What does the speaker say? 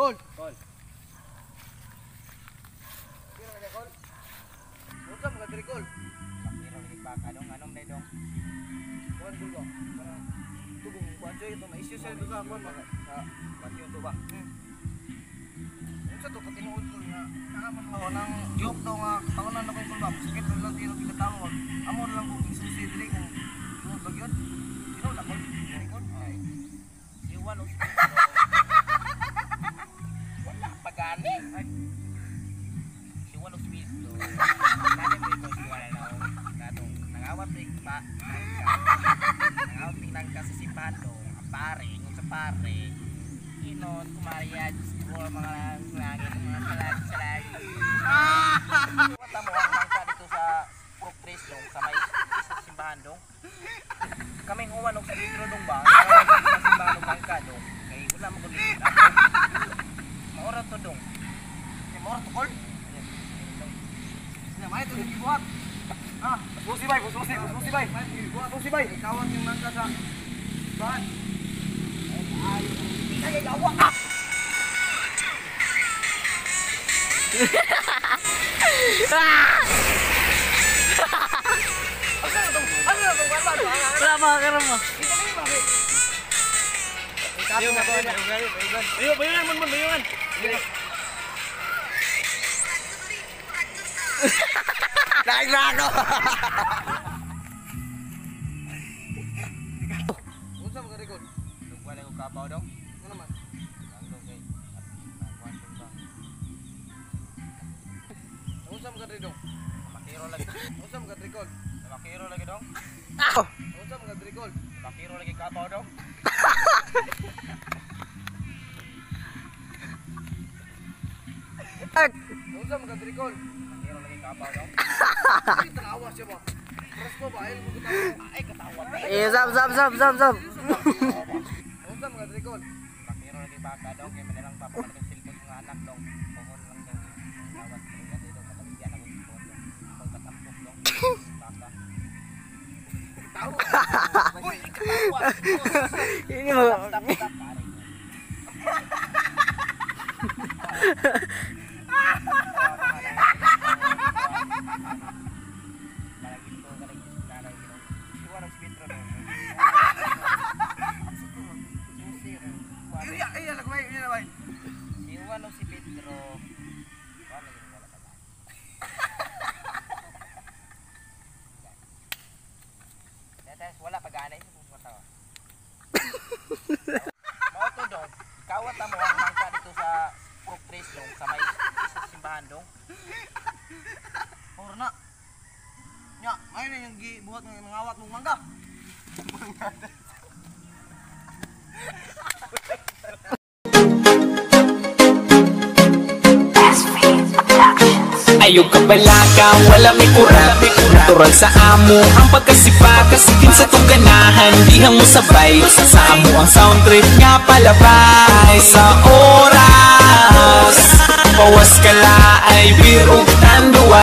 Kol. Kol. Kira ka kol. Unsa mo ka diri kol? Makiro lagi pa anong anong day dong. Kuan kol ba? Parang tugong kuan siya ito na issue siya ito sa kuan ba? Sa Patyon to ba? Unsa to katinuod kol nga naaman mo nang joke daw nga tawanan na ko kol ba? Sakit lang dito kikatawa. Amo na lang kung isusi diri kung tinuod ba gyud. Tinuod na kol. Diri kol. Ay. Si Juan o si Pedro. Wala pa gani. Ay. Si Juan o si Pedro. Nani mo ito si Juan na katong nangawat mig pa. Nangawat mig nangka sa simbahan dong. Ang pare, ingon sa pare. Inon, kumarya, Diyos ko, mga langit, mga salag, salag. Wata mo ang nangka dito sa Purok dong, sa may sa simbahan dong. Kaming Juan og si Pedro dong ba? Nangawat sa simbahan og nangka dong. Kay wala mo kami. Maura to dong. Kay mora to kol. Nya may to gibuhat. Ah, Susi bay, susi, susi bay. may to gibuhat. Susi bay. Ikawat yung nangka sa bahan. Ay, gawa ka. Ano na tong kuan ba? Wala mga karam mo. Bayo, bayungan mon, bayungan. Lain na ako. Unsa mo ka record? Lugwan ako kabaw dong. Ano man? Ang dong kay kuan dong bang. Unsa mo ka dong? Makiro lagi. Unsa mo ka record? Makiro lagi dong. Unsa mo ka record? Makiro lagi kabaw dong. Unsa mo ka record? Makiro lagi kabaw dong. Ay, tanawa siya ba? Presko ba? Ay, mo katawa. Ay katawa. Eh, zap, zap, zap, zap, zap. Unsa mo ka record? Makiro lagi baka dong kay manalang papalit ang cellphone ng anak dong. Pohon lang dong. Lawat ko nga dito makaligyan ako sa phone dong. Pagkatampok dong. Baka. Tawa. Uy, katawa. Ini mo. Stop, stop, pare. Malagin ko ka lagi sa nanay ko. Iwan ang Pedro dong. Susi rin. Iya, iya lagway, iya lagway. Si Juan o si Pedro. Wala lagi wala pa. Tetes, wala pa gana ito kung matawa. Mao to dong. Ikawat mo ang nangka dito sa Purok Tres dong sa may sa simbahan dong. Ora na. Nya, may na yung gibuhat ng mga awat mong mangga. Ayaw ka balaka, wala may kurap. Natural sa amo ang pagkasipa. Kasikin sa tong ganahan, dihang mo sabay. Sa amo ang sound trip nga palabay. Sa oras, pawas ka la ay beer ug tanduay.